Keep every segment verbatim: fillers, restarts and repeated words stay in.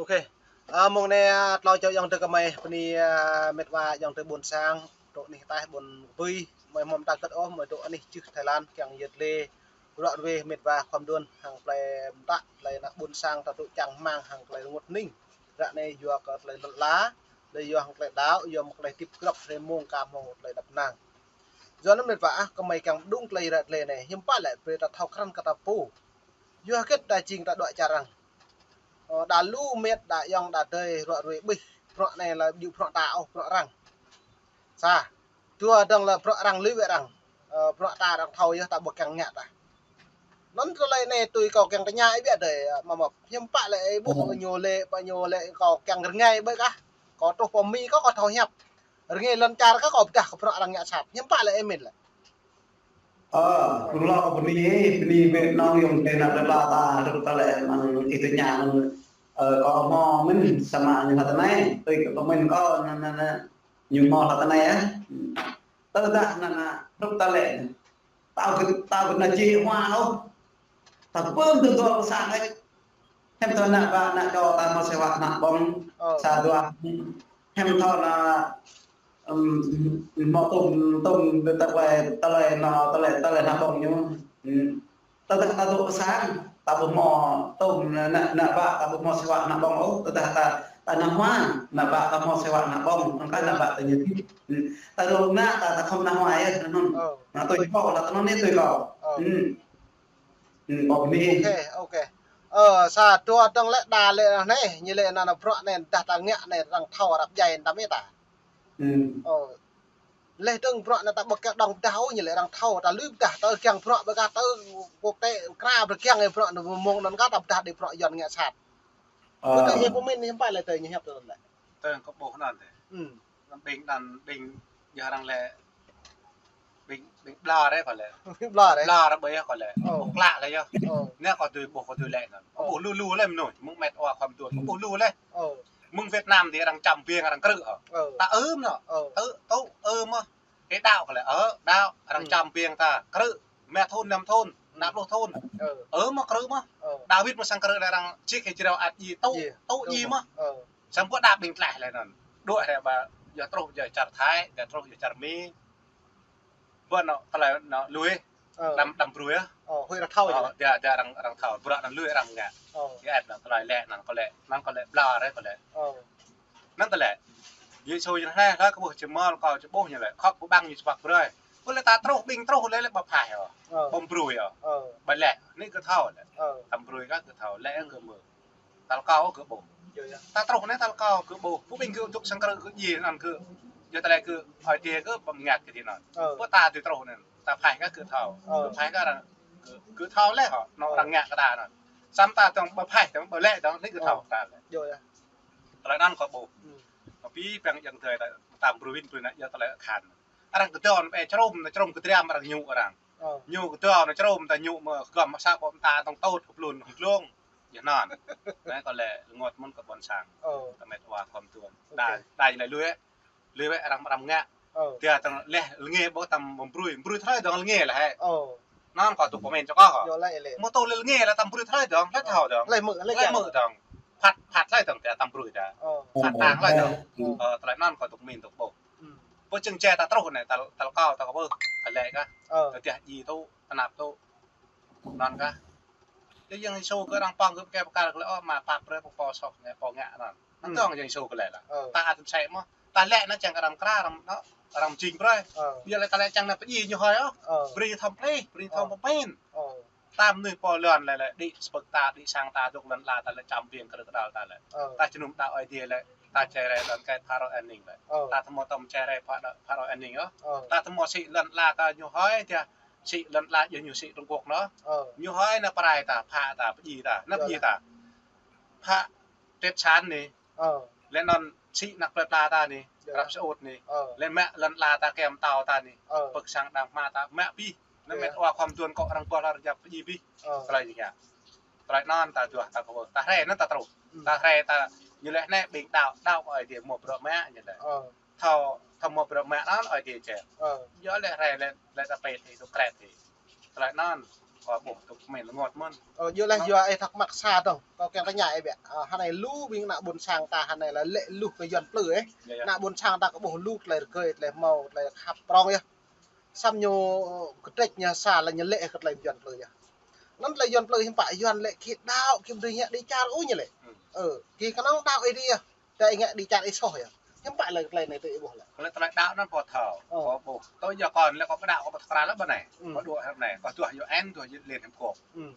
Ok. Ơ, mông anai, ơ, tlâo čô ayŏng adơi gơmơi, bơni, ơ, met wa ayŏng adơi ƀôn sang, truh anih ataih ƀôn kơbui, mơi hmâo mơta kơ̆t ôh, mơi truh anih čưh Thái Lan, kiăng yơh lĕ, ră ruai met wa khŏm đuôn, hăng tơlơi mơta, tơlơi ană ƀôn sang ta tŭ čang rơmang, hăng tơlơi rơngot hning. Ră anai yua kơ tơlơi lŏn ala, tơlơi yua hăng tơlơi đaŏ, yua mơ̆ng tơlơi hơdip grŏp hrơi mông ka hmâo tơlơi dăp năng. Yua anŭn met wa ah, gơmơi kiăng pơđŭng tơlơi ră tơlơi anai, hiư̆m pă lĕ brơi ta thâo krăn kơ ta pô. Yua hơget ta jing ta đuaĭ čar arăng. Ơ, đa lu met đa ayŏng đa adơi ră ruai ƀuh, bruă anai lĕ ƀu bruă ta ôh, bruă arăng. Sa, dua dơ̆ng lĕ bruă arăng lui wĕ arăng. Ơ, bruă ta arăng thâo yơh ta ƀu kiăng ngă tah. Anŭn tơlơi anai tui kâo kiăng tơña ih biă adơi, ơ, mă mă. Hiư̆m pă lĕ ih ƀuh pơ ñu lĕ, pơ ñu lĕ kâo kiăng rơngai ƀơi kah. Kâo truh pơ Mi kâo, kâo thâo hiăp. Rơngai lŏn čar kah kâo pơdah kơ bruă arăng ngă sat. Hiư̆m pă lĕ ih mĭn lĕ. Ơ, kơ lŏ bơni, bơni bĕ nong yŏng tơnap tơlơi ta, tơlơi ta lĕ, mơ̆ng ih tơña mơ̆ng, ơ, kâo hmâo mĭn samơ̆ ñu hă tơnai, tui kơ mĭn kâo, na, na, na, ñu hmâo hă tơnai, ơ. Tơdah, na, na, tơlơi ta lĕ. Tao kơ, tao kơ na či hua ôh. Tao pơm tơdua pơsang ĕh. Hiư̆m thâo ană bă, ană čô ta hmâo sĕ wă ană ƀơ̆ng. Ơ. Sa dua. Hiư̆m thâo ană, ưm, hmâo tŭm, tŭm tơlơi, tơlơi ană, tơlơi, tơlơi ană ƀơ̆ng ñu. Ưm. Tơdah ta dŏ pơsang, ta ƀu hmâo tŭm ană, ană bă, ta ƀu hmâo sĕ wă ană ƀơ̆ng ôh. Tơdah ta, ta ană hua, ană bă ta hmâo sĕ wă ană ƀơ̆ng, anŭn kah ană bă ta ñu hơdip. Ưm. Ta dŏ ană, ta, ta khŏm ană hua yơh, anŭn. Ơ. Ană tui kâo, ană tui kâo. Ơ. Ưm. Ưm, ƀơ̆ng anai. Ok, ok. Ơ, sa dua dơ̆ng lĕ đa lĕ anai, ñu lĕ anŭn bruă anai, dah ta ngă anai, arăng thâo răp djai tam ih ta. Ưm. Ơ. Lĕ dơ̆ng bruă anai ta ƀu kiăng dŏng pơdah ôh, ñu lĕ arăng thâo, ta lui pơdah, ta kiăng bruă ƀơi kah, ta quốc tế, kra ƀơi kiăng bruă anai mơ̆ng anŭn kah ta pơdah đĭ bruă Yuan ngă sat. Ơ. Ƀu tui ih pơmĭn hiư̆m pă lĕ tui ñu hiăp tui anŭn lĕ. Tui kâo ƀuh anŭn tui. Ưm. Ƀing anŭn, ƀing, yua arăng lĕ, ƀing, ƀing ƀlŏr ĕh kâo lĕ. Ƀing ƀlŏr ĕh. Ƀlŏr ƀơi kâo lĕ. Ơ. Ƀu klă lĕ yơh. Ơ. Anai kâo tui ƀuh kâo tui lĕ anŭn. Kâo ƀuh lu lu lĕ mơnuih, mơ̆ng met wa khŏm đuôn. Kâo ƀuh lu lĕ. Ơ. Mơ̆ng Việt Nam tui arăng čăm biêng arăng krư̆ hă. Ơ. Ta ưm anŭn. Ơ. Tŭ, tŭ, ưm mơ̆. Ih đaŏ kâo lĕ, ơ, đaŏ, arăng čăm biêng ta, krư̆, rơma thŭn, năm thŭn, năm pluh thŭn. Ơ. Ơ mơ̆ krư̆ mơ̆. Ơ. Dawid mơ̆ sang krư̆ lĕ arăng čih kơ jrao ăt djai tŭ, tŭ djai mơ̆. Ơ. Samơ̆ ƀu đaŏ ƀing tlaih lĕ anŭn. Dŏ hrĕ ƀă, yua truh yua čar Thái, yua truh yua čar Mi. Ƀu anŭn tơlơi anŭn lui. Ơ. Đăm, đăm brui ah. Ơ, huĭ arăng thâo. Ơ, yơh. Yơh, yơh, arăng, arăng thâo. Bruă anŭn lui arăng ngă. Ơ. Yơh, anŭn tơlơi lĕ, anŭn kâo lĕ, anŭn kâo lĕ ƀlŏr ĕh kâo lĕ. Anŭn tơlơi. Yêsu ñu hrĕ, hlơi kơ ƀuh čơmơl kâo či ƀuh ñu lĕ, khŏk ƀu ƀăng ñu či păk brơi. Kơ lĕ ta truh, ƀing truh lĕ, lĕ ƀu phaih ôh. Ơ. Ƀu brui ôh. Ơ. Ƀu lĕ, anai kơ thâo lĕ. Ơ. Đăm brui kah kơ thâo, lĕ kơ mơ̆. Tal kâo kơ ƀuh. Yơh, yơh. Ta truh anai tal kâo kơ ƀuh. Ƀu ƀing kơ dŏ sang krư̆ kơ djai anŭn kơ. Yua tơlơi kơ, ơi adai kơ pơmơñat kơ djai anŭn. Ơ. Ƀu ta tui truh anŭn. Ta phaih kah kơ thâo. Ơ. Kơ phaih kah arăng kơ, kơ thâo lĕ hŏ. Anŭn arăng ngă kơ ta anŭn. Samơ̆ ta dŏng ƀu phaih, dŏng ƀu lĕ, dŏng anai kơ thâo ta lĕ. Yơh, yơh. Tơlơi anŭn kâo ƀuh. Ưm. Kơ ƀing ayŏng adơi ta, ta brui wĭn brui anai yua tơlơi akhan. Arăng kơdŏ anŭn ƀĕ črôm, anŭn črôm kơdram arăng ñu arăng. Ơ. Ñu kơdŏ anŭn črôm ta ñu mơ̆ gŏm sa ƀô̆ mơta tŏng tôt kơ blun hŏng glông. Yơh anŭn. Anai kâo lĕ rơngot mơ̆n kơ ƀôn sang. Ơ. Kơ met wa khŏm đuôn. Ok. Đa, đa ñu lĕ lui ĕh. Lui ĕh arăng, arăng ngă. Ơ. Tơdah tơ̆ng lĕ lĕ nge ƀu tam mơ̆ brui. Brui tơlơi dŏng lĕ nge lĕ hĕ. Ơ. Anŭn kâo tŭ pơmĭn čơkŏh kâo. Yơh lĕ lĕ. Mơ̆ tŭ lĕ lĕ nge lĕ tam brui tơlơi dŏng, lĕ thâo dŏng. Lĕ mơ̆, lĕ mơ̆ dŏng. Phat, phat tơlơi dŏng, tơdah tam brui dah. Ơ. Phat tang tơlơi dŏng. Ơ. Ơ, tơlơi anŭn kâo tŭ pơmĭn tŭ ƀuh. Ưm. Pô čơ̆ng čai ta truh anai, tal, tal kâo, tal kâo ƀuh, tơlơi kah. Ơ. Tơdah djai tŭ, tơnap tŭ. Anŭn kah. Tơ Yang Yêsu kơ arăng pơ̆ng kơ pơkă pơkă kơ lĕ, ơ, mă pap brơi pô pô soh anai, pô ngă anŭn. Ưm. Anŭn Yang Yêsu kơ lĕ lah. Ơ. Ta ăt sĕ mơ̆. Ta lĕ anŭn čang kơ arăng kra, arăng, arăng jing brơi. Ơ. Yua lĕ ta lĕ čang anŭn pơdjai ñu hơi ôh. Ơ. Brơi thâo plih, brơi thâo pơmĭn. Ơ. Ta mơnuih pô lŏn lĕ lĕ, đĭ spơk ta, đĭ sang ta, dŏ lŏn ala ta lĕ čăm biêng kơ rơ̆k kơdal ta lĕ. Ơ. Ta jơnum đaŏ Ơi Adai lĕ, ta čơrai lŏn kai pharo an ninh lĕ. Ơ. Ta thâo mơ̆ tơm čơrai pharo, pharo an ninh ôh. Ơ. Ta thâo mơ̆ sĭ lŏn ala ta ñu hơi tơdah sĭ lŏn ala yơh ñu sĭ Trung Quốc anŭn. Ơ. Ñu hơi anŭn pơrai ta, phă ta, pơdjai ta, anŭn pơdjai ta. Phă triệt sản anai. Ơ. Lĕ anŭn sĭ anăk plơi pla ta anai, yơh, Arab Saudi anai. Ơ. Lĕ mă lŏn ala ta kơ mơtao ta anai. Ơ. Pơ̆k sang đang hmua ta, mă abih. Anŭn, yơh, met wa khŏm đuôn kơ arăng ƀuh lŏn rơjap pơdjai abih. Ơ. Tơlơi ñu ngă. Tơlơi anŭn ta duah ta kơ ƀuh. Ta hrĕ anŭn ta truh. Ưm. Ta hrĕ ta ñu lĕ anai ƀing đaŏ, đaŏ Ơi Adai mơ̆ bruă mă ñu lĕ. Ơ. Thâo, thâo mơ̆ bruă mă anŭn Ơi Adai čeh. Ơ. Yua lĕ hrĕ lĕ, lĕ ta pĕt hĭ, tŭ kret hĭ. Tơlơi anŭn. Kâo ƀuh tŭk mĕn lơngot mơ̆n. Ơ, yua lĕ yua ih thắc mắc sa dong. Kâo kiăng tơña ih biă. Ơ, hơnai lu ƀing ană ƀôn sang ta hơnai lĕ lĕ lu kơ Yuan plư ih. Yă, yă. Ană ƀôn sang ta kơ ƀuh lu tơlơi rơgơi, tơlơi hmâo, tơlơi khăp prong yơh. Samơ̆ ñu kơtrĕč ñu sa lĕ ñu lĕ kơ tơlơi Yuan plư yơh. Anŭn tơlơi Yuan plư hiư̆m pă Yuan lĕ kơ đaŏ kơ ƀing đĭ čar ôh ñu lĕ. Hmm. Ơ, kơ kơnơ̆ng đaŏ ih dih yơh. Tơdah ih ngă đĭ čar ih soh yơh. Hiư̆m pă lĕ tơlơi anai tơ ih ƀuh lĕ. Kơ lĕ tơlơi đaŏ anŭn pô thâo. Ơ. Pô ƀuh. Tui yua kâo lĕ kâo pơđaŏ kâo pơthâo krăn lĕ ƀơi anai. Hmm. Kâo dŏ hơnai. Kâo tuah UN, tuah Liên Hiệp Quốc. Hmm.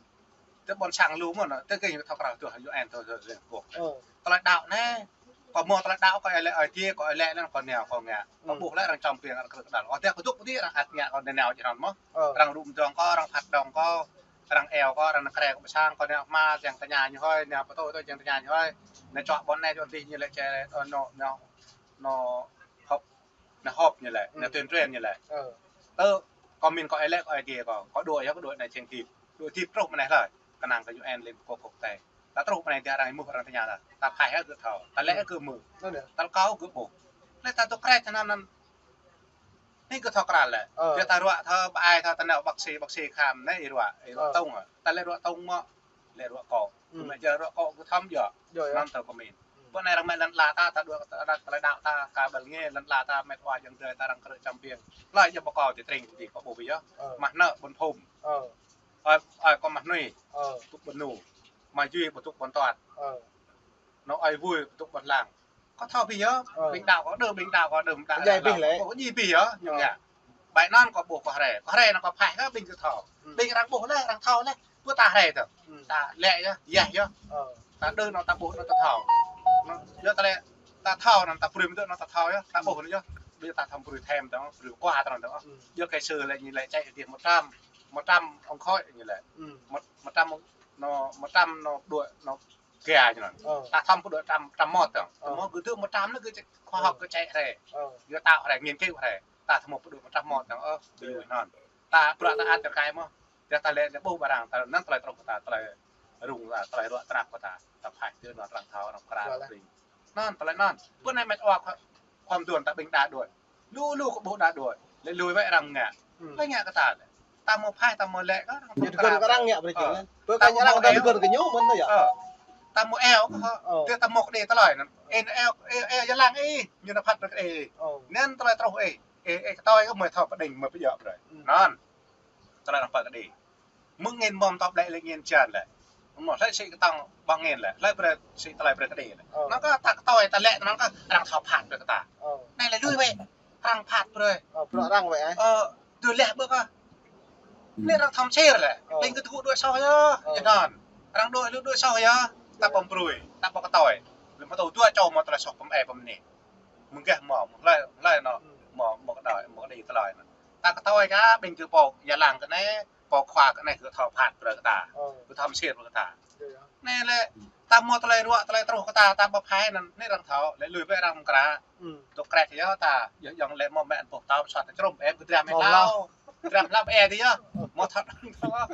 Tơ ƀôn sang lu mơ̆n, tơ kơ ñu thâo krăn tuah UN, tuah Liên Hiệp Quốc. Ơ. Tơlơi đaŏ anai. Kâo hmâo tơlơi đaŏ kâo ih lĕ Ơi Adai, kâo ih lĕ anŭn kâo nao kâo ngă. Kâo ƀuh lĕ arăng čăm piêng arăng krư̆ kơđăl. Ơ, tơdah kâo dŏ pơ dih arăng ăt ngă kâo nao jơnăn mơ̆n. Ơ. Arăng rŭ mơdrŏng kâo, arăng phat đŏng kâo, arăng eo kâo, arăng nao krĕ kâo pơ sang, kâo nao hmua jing tơña ñu hơi, nao pơtô tơ jing tơña ñu hơi. Nao čuă ƀôn anai čuă adih ñu lĕ čê, ơ, nao, nao, nao họp, nao họp ñu lĕ, nao tuyên truyền ñu lĕ. Ơ. Tơ kâo mĭn kâo ih lĕ kâo Ơi Adai kâo, kâo dŏ yơh kâo dŏ anai jing hơdip. Dŏ hơdip truh mơ̆ng anai hlơi. Kơnang kơ UN Liên Hợp Quốc quốc tế. Ta truh mơ̆ng anai tơdah arăng ih mŭt arăng tơña ta. Ta phai hă gơ̆ thâo. Ta lĕ gơ̆ hmư̆. Anŭn yơh. Ta rơkâo gơ̆ ƀuh. Lĕ ta dŏ krĕč hơnăn anŭn. Anai gơ̆ thâo krăn lĕ. Ơ. Yua ta ruă thâo, ƀai thâo, ta nao bác sĩ, bác sĩ khám anai ih ruă, ih ruă tông hă. Ta lĕ ruă tông mơ̆, lĕ ruă kŏ. Hmm. Kơ mĕ jơ ruă kŏ gơ̆ thâo yơh. Yơh, yơh. Anŭn tơ kâo mĭn. Hmm. Ƀơi anai arăng mĕt lăn ala ta, ta dŏ ta, ta, tơlơi đaŏ ta, kơ ƀơi anai lăn ala ta mĕt wa jing dơi ta arăng krư̆ čăm piêng. Hlơi yơh ƀu kâo ti tring ti kâo ƀuh yơh. Ơ. Mă nao ƀôn phung. Ơ. Ơi, ơi kâo mă hnui. Ơ. Tŭk ƀôn nu. Mă jui ƀu tŭk ƀôn tuăt. Ơ. Nao ơi vui ƀu tŭk ƀôn lăng. Kâo thâo abih yơh. Ơ. Ƀing đaŏ kâo đơ, ƀing đaŏ kâo đơ, mơ̆ng đaŏ. Jai abih lĕ. Kâo djai abih yơh, ñu ngă. Ƀai anŭn kâo ƀuh kâo rai. Kâo rai anŭn kâo phai kơ ƀing gơ̆ thâo. Hmm. Ƀing arăng ƀuh lĕ, arăng thâo lĕ. Ƀu ta rai tơ. Hmm. Ta lĕ yơh, yơh yơh. Ơ. Ta đơ anŭn ta ƀuh anŭn ta thâo. Anŭn, yơh ta lĕ, ta thâo anŭn ta brơi mơ̆n anŭn ta thâo yơh. Ta ƀuh anŭn yơh. Ƀu ta thâo brơi thêm dong, brơi kơ ta anŭn dong. Hmm. Yơh kơ sư lĕ ñu lĕ čĕ hơdip một trăm, một trăm ông khối ñu lĕ. Hmm. Một, một trăm anŭn, một trăm anŭn đuaĭ anŭn gah ñu anŭn. Ơ. Ta thâo pơđuaĭ trăm, trăm mốt dong. Ơ. Mơ̆ gơ̆ dŏ một trăm anŭn gơ̆ khoa học gơ̆ čĕ rai. Ơ. Gơ̆ đaŏ rai, nghiên cứu rai. Ta thâo pơđuaĭ một trăm mốt dong. Ơ, ƀu anŭn. Ta bruă ta ăt tơkai mơ̆n. Tơdah ta lĕ, lĕ ƀuh ƀơi arăng, ta anŭn tơlơi truh kơ ta, tơlơi rŭng ta, tơlơi ruă trăp kơ ta. Ta phai tơ anŭn arăng thâo, arăng krăn. Anŭn tơlơi anŭn. Ƀơi anai mĕt wa khua-, khua mơduôn ta ƀing đa đuaĭ. Lu lu kơ ƀuh đa đuaĭ. Lĕ lui wơ̆t arăng ngă. Hmm. Lĕ ngă kơ ta lĕ. Ta hmâo phai, ta hmâo lĕ kơ arăng. Ñu tơgŭn kơ arăng ngă brơi. Ơ. Ƀơi ta kơ arăng hmâo ta eo. Tơgŭn kơ ñu mơ̆n yơh. Ơ. Ta hmâo eo kơ. Ơ. Tơdah ta hmâo kơđi tơlơi anŭn. Ih nao eo, eo, eo jơlan ih. Ñu nao phat brơi kơ ih. Ơ. Anŭn tơlơi truh ih. Ih, ih kơtoi kơ mơi thâo pơđing mơi pơjŏ brơi. Hmm. Anŭn. Tơlơi arăng pơkơđi. Mơ̆ng ngĭn mơ̆m tŏ ƀlĕ lĕ ngĭn čan lĕ. Mơ̆ hlơi sĭ kơtang ƀơ̆ng ngĭn lĕ. Hlơi brơi sĭ tơlơi brơi kơđi lĕ. Ơ. Anŭn kơ ta kơtoi ta lĕ anŭn kơ arăng thâo phat brơi kơ ta. Ơ. Anai lĕ lui wơ̆t. Arăng phat brơi. Ơ, bruă arăng wơ̆t, ơ. Ơ, dŏ lĕ ƀơi kơ. Anai arăng thâo mơsir lĕ. Ơ. Ƀing gơ̆ tơgŭ đuaĭ soh yơh. Ơ. Yơh anŭn. Arăng đuaĭ lu đuaĭ soh yơh. Ta pơm brơi. Ta pơkơtoi. Lĕ mơ̆ tơgŭ dua čô mơ̆ tơlơi soh pơm ĕ pơm anai. Mơ̆ng gah mơ̆, mơ̆ng hlơi, hlơi anŭn. Hmm. Mơ̆, mơ̆ kơđi, mơ̆ kơđi tơlơi anŭn. Ta kơtoi kơ ƀing gơ̆ pô, yơh lăng kơ anai. Pô khua kơ anai gơ̆ thâo phat brơi kơ ta. Ơ. Gơ̆ thâo mơsir brơi kơ ta. Yơh, yơh. Anai lĕ, ta hmâo tơlơi ruă, tơlơi truh kơ ta, ta ƀu phai anŭn, anai arăng thâo, lĕ lui wơ̆t arăng mơ̆ng krah. Hmm. Dŏ krĕč yơh ta, yơh yŏng lĕ mơ̆ mĕn ƀuh tao, sat ta črŭm, ĕp gơ̆ dram mĕn lao. Dram lăp ĕp dih yơh. Mơ̆ thâo thâo. Ơ,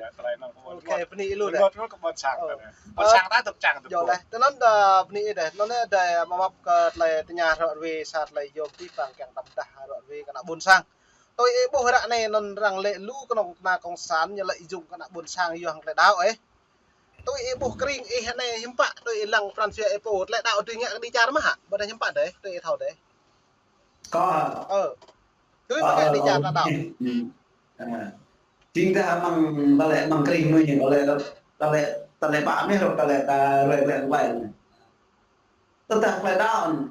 yơh, tơlơi anŭn kơ ƀôn. Ôkê, bơni ih lu dêh. Ƀôn sang ta dŏ čang dŏ. Yơh dêh. Tơl anŭn ta bơni ih dêh. Anŭn dêh, mơ̆ măp kơ tơlơi tơña ră ruai sa tơlơi yôm tih păng kiăng tăm dah ră ruai kơ ană ƀôn sang. Tui ih ƀuh ră anai anŭn arăng lĕ lu kơnơ̆ng kơna cộng sản ñu lĕ jung kơ ană ƀôn sang yua hăng tơlơi đaŏ ih. Tui ih ƀuh kring ih anai hiư̆m pă tui ih lăng pran jua ih pô tơlơi đaŏ tui ngă kơ đĭ čar mơ̆ hă? Ƀơi anai hiư̆m pă dêh, tui ih thâo dêh. Kâo. Ơ. Tui ih ngă kơ đĭ čar ta đaŏ. Ơ, ơ. Ơ. Jing ta mơ̆ng, tơlơi mơ̆ng kring mơ̆ ñu, tơlơi, tơlơi, tơlơi ƀă mơ̆, tơlơi ta ruai, ruai, ruai. Tơdah tơlơi đaŏ.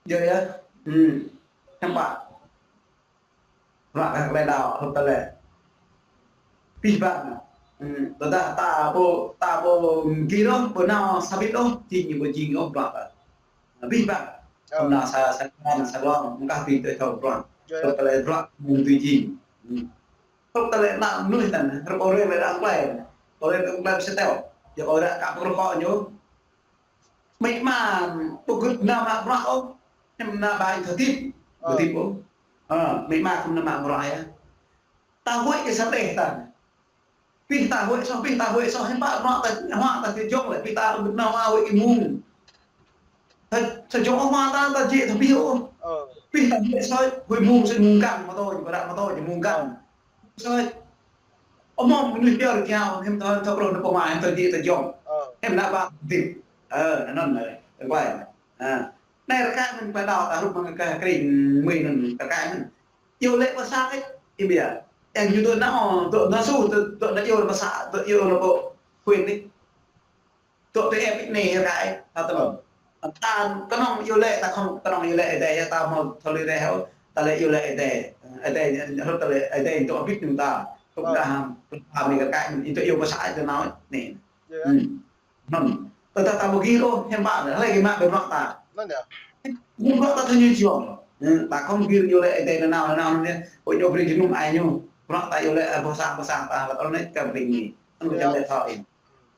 Yơh, yơh. Hmm. Hiư̆m pă. Ruă kơ tơlơi đaŏ, hrup tơlơi. Abih bang. Hmm. Tơdah ta ƀu, ta ƀu gir ôh, ƀu nao sabit ôh, jing ñu ƀu jing ôh ruă kơ. Abih bang. Ơ. Nao sa, sa, sa glông, mơ̆ng kah abih tui thâo ruă. Yơh, yơh. Hrup tơlơi ruă, mơ̆ng tui jing. Hmm. Hrup tơlơi ană mơnuih ta, hrup ôrơi lĕ đang klai. Ôrơi đang klai sơteo. Yơh ôrơi kă pơkrô kơ ñu. Mĕ ma, ƀu gơ̆t nao mă bruă ôh. Hiư̆m nao ƀai thâo hơdip. Ơ. Hơdip ôh. Ơ, mĕ ma khŏm nao mă bruă yơh. Ta huĭ kơ sa teh ta. Abih ta huĭ soh, abih ta huĭ soh, hiư̆m pă bruă ta, huă ta či jŏng lĕ, abih ta nao mă huĭ kơ mông. Ta, sa jŏng huă ta, ta jĕ ta abih ôh. Ơ. Abih ta huĭ soh, huĭ mông soh mông kăng, mơtô, ñu pơră mơtô, ñu mông kăng. Soh. Ơ, mơnuih pioh rơngiao, hiư̆m thâo, thâo rŏh nao pơ mă, hiư̆m thâo djik thâo djŏng. Ơ. Hiư̆m nao ƀă dip. Ơ, anŭn lĕ, tơguai. Ơ. Anai rơkâo mơ̆n tơlơi đaŏ ta hrup mơ̆ng kơ kring mui anŭn rơkâo mơ̆n. Iâu laĭ pơ sang ih, ih ƀiă. Yang ñu tui nao, tui nao su, tui, tui nao iâu pơ sang, tui iâu nao pơ huyện ih. Tui tui ĕp ih anai rơkâo, ta tơlơi. Ơ. Ta kơnơ̆ng iâu laĭ, ta khŏm kơnơ̆ng iâu laĭ Ơi Adai, ta hmâo thâo lĕ rơheo, ta lĕ iâu laĭ Ơi Adai. Ơi Adai, hrup ta lĕ Ơi Adai dŏ abit ñu ta. Hrup ta ham, ta mĭn rơkâo mơ̆n, ih tui iâu pơ sang ih tui nao anai. Ơ. Anŭn. Tơdah ta ƀu gir ôh, hiư̆m pă, hlơi gih mă ƀơi bruă ta. Anŭn yơh. Ƀơi bruă ta tui ñu jŏng. Ơ, ta khŏm gir ñu lĕ Ơi Adai nao, nao, nao, nao, ƀu ñu brơi jơnum ai ñu. Bruă ta iâu laĭ, ơ, pơ sang, pơ sang ta, lăt ôh anai kơ brơi ñu. Anŭn kơ lĕ thâo ih.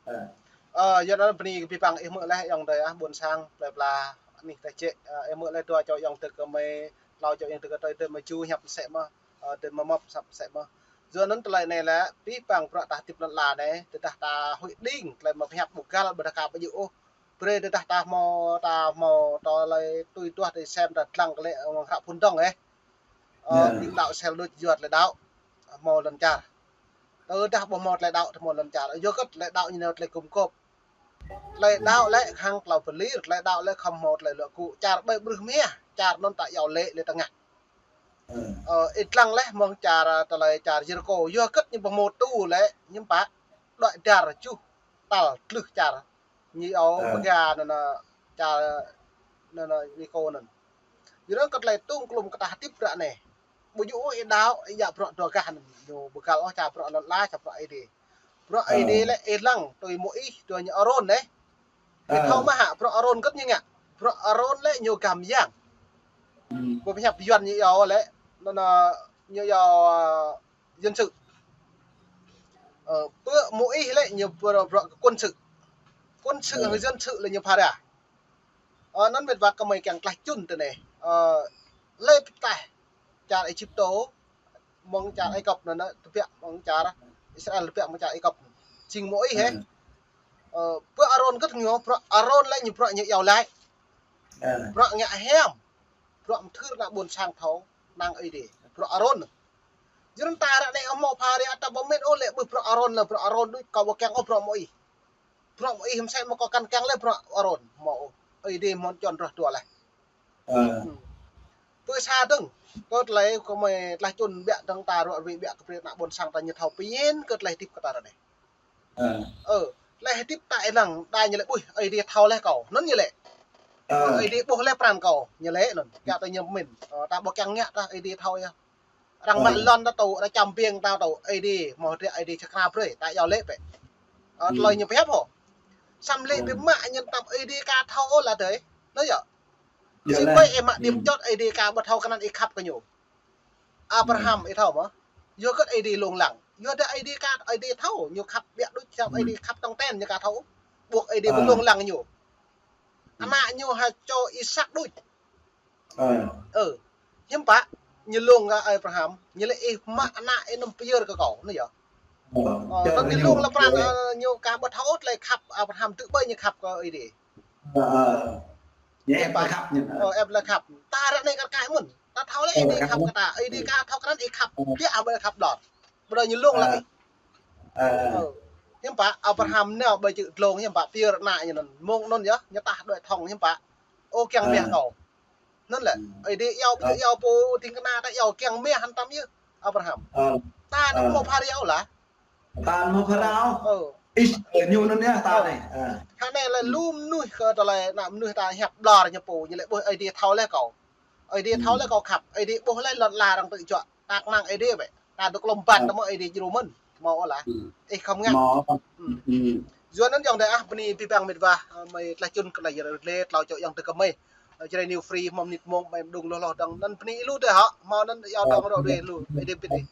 Ơ. Ơ, yua anŭn bơni kơ abih bang ih hmư̆ laih ayŏng adơi ah, ƀôn sang, plơi pla, anih teh jĕ, ơ, ih hmư̆ laih dua čô ayŏng adơi kơ mơi, klâo čô ayŏng adơi kơ tơi adơi mơi ju hiăp mơsĕ mơ̆n. Ơ, tơl mơmŏp săp sĕ mơ̆n. Yua anŭn tơlơi anai lĕ, abih bang bruă ta hơdip lŏn ala anai, tơdah ta huĭ đing, tơlơi mơ̆ pơhiăp ƀu găl, ƀôdah aka ƀu djơ̆ ôh. Brơi tơdah ta hmâo, ta hmâo, tơlơi tui duah tơlơi sem ta dlăng kơ lĕ, ơ, hră phŭn dŏng, ơ. Ơ, đing đaŏ sel đôč yua tơlơi đaŏ, hmâo lŏn čar. Tơdah ƀu hmâo tơlơi đaŏ, ta hmâo lŏn čar. Yua kơ tơlơi đaŏ ñu nao tơlơi gum gôp. Tơlơi đaŏ lĕ hăng klâo pơlir, tơlơi đaŏ lĕ khŏm hmâo tơlơi luă gŭ, čar ƀơi ƀrưh mia, čar anŭn ta iâu laĭ lĕ tơngah. Ơ, ih dlăng laih mơ̆ng čar, tơlơi čar Yêrikô, yua kơ ñu ƀu hmâo tu lĕ, hiư̆m pă, đuaĭ dar juh tal tlưh čar. Ñu iâu pơga anŭn, čar anŭn, Yêrikô anŭn. Yua anŭn kơ tơlơi tŭng klum kơ ta hơdip ră anai. Ƀu djơ̆ ôh ih đaŏ, ih djă̱ bruă dua gah anŭn. Ñu ƀu găl ôh čar bruă lŏn ala, čar bruă Ơi Adai. Bruă Ơi Adai lĕ ih lăng tui Môis, tui ñu Arôn anai. Ih thâo mơ̆ hă, bruă Arôn kơ ñu ngă. Bruă Arôn lĕ ñu gah mơyang. Ƀu pơhiăp Yuan ñu iâu lĕ, anŭn, ñu iâu, ơ, dân sự. Ơ, pơ Môis lĕ ñu bruă, bruă kơ quân sự. Quân sự hăng dân sự lĕ ñu phara. Ơ, anŭn mĕt wa kơ mơi kiăng tlaih čun tơ anai. Ơ, lĕ pơtlaih čar Êjiptô, mơ̆ng čar Ai Cập anŭn, tơbiă mơ̆ng čar Israel, tơbiă mơ̆ng čar Ai Cập. Jing Môis hĕ. Ơ, pơ Arôn kơ ñu, bruă Arôn lĕ ñu bruă ñu iâu laĭ. Bruă ngă hiam. Bruă mơthưr ană ƀôn sang thâo, năng Ơi Adai. Bruă Arôn. Yua anŭn ta ră anai hmâo phara ta ƀu mĭn ôh lĕ ƀơi bruă Arôn lĕ bruă Arôn đôč kâo ƀu kiăng ôh bruă Môis. Bruă Môis mơsĕ mơ̆ kâo kăn kiăng lĕ bruă Arôn hmâo ôh. Ơi Adai hmâo čon rŏh dua laih. Ơ. Pơ sa dơ̆ng, kơ tơlơi kơ mơi tlaih čun ƀiă dơ̆ng ta ruă ruai ƀiă kơ brơi ană ƀôn sang ta ñu thâo pơmĭn kơ tơlơi hơdip kơ ta ră anai. Ơ, tơlơi hơdip ta ih lăng, đa ñu lĕ ƀuh, Ơi Adai thâo laih kâo, anŭn ñu lĕ. Ơi Adai ƀuh laih pran kâo, ñu lĕ anŭn, kiăng ta ñu pơmĭn. Ơ, ta ƀu kiăng ngă ta Ơi Adai thâo yơh. Arăng mă lŏn ta tŭ, arăng čăm ƀing ta tŭ, Ơi Adai, mơ̆ drơi Ơi Adai čơkra brơi, ta iâu laĭ bĕ. Ơ, tơlơi ñu pơhiăp hŏ. Samơ̆ lĕ ƀing mă ñu tăm Ơi Adai aka thâo ôh lah dơi. Anŭn yơh. Sĭt ƀơi ih mă điểm chót Ơi Adai aka ƀu thâo kơ anăn ih khăp kơ ñu. Abraham ih thâo mơ̆. Yua kơ Ơi Adai lông lăng. Yua dah Ơi Adai aka, Ơi Adai thâo, ñu khăp ƀiă đôč čăm Ơi Adai khăp tong ten ñu aka thâo. Ƀuh Ơi Adai ƀu lông lăng ñu. Ană ñu ha čô Isak đôč. Ơ. Ơ. Hiư̆m pă, ñu lông kơ Abraham, ñu lĕ ih mă ană ih anăm pơyơr kơ kâo, anŭn yơh. Ơ, tơl ñu lông lă pran, ơ, ñu aka ƀu thâo ôh tơlơi khăp Abraham tŭ ƀơi ñu khăp kơ Ơi Adai. Ơ, ơ. Ñu ĕp tơlơi khăp ñu. Ơ, ĕp tơlơi khăp. Ta ră anai kar kaĭ mơ̆n. Ta thâo lĕ Ơi Adai khăp kơ ta, Ơi Adai aka thâo kơ anăn ih khăp. Ƀiă ƀơi khăp đon. Ƀơi ñu lông lă ih. Ơ. Hiư̆m pă Abraham nao ƀơi čư̆ dlông hiư̆m pă pơyơr ană ñu anŭn. Mơ̆ng anŭn yơh, ñu tah đuaĭ thŏng hiư̆m pă. Ơ kiăng mah kâo. Anŭn lĕ, Ơi Adai iâu, ƀu djơ̆ iâu pô ding kơna ta iâu kiăng mah hăn tăm yơh, Abraham. Ta anăm hmâo phara ôh lah. Ta anăm hmâo phara ôh. Ơ. Ih, ñu anŭn yơh ta anai. Hă anai lĕ lu mơnuih kơ tơlơi ană mơnuih ta hiăp ƀlŏr ñu pô, ñu lĕ ƀuh Ơi Adai thâo laih kâo. Ơi Adai thâo laih kâo khăp, Ơi Adai ƀuh laih lŏn ala arăng tŭ juă. Ta kơnang Ơi Adai bĕ. Ta dŏ klŏm ƀăn ta mơ̆ Ơi Adai djru mơ̆n. Hmâo ôh lah. Ih khŏm ngă. Yua anŭn ayŏng adơi ah, bơni abih bang mĕt wa, ơ, mơi tlaih čun kơ tơlơi Jrai Rơlê, klâo čô ayŏng adơi kơ mơi. Ơ, Jrai New Free, hmâo mơnit mông, mơi mơđung hloh hloh dơ̆ng. Anŭn bơni lu dơi hă, hmâo anŭn ayŏng dŏng rŏ ruai lu, Ơi Adai pit ih.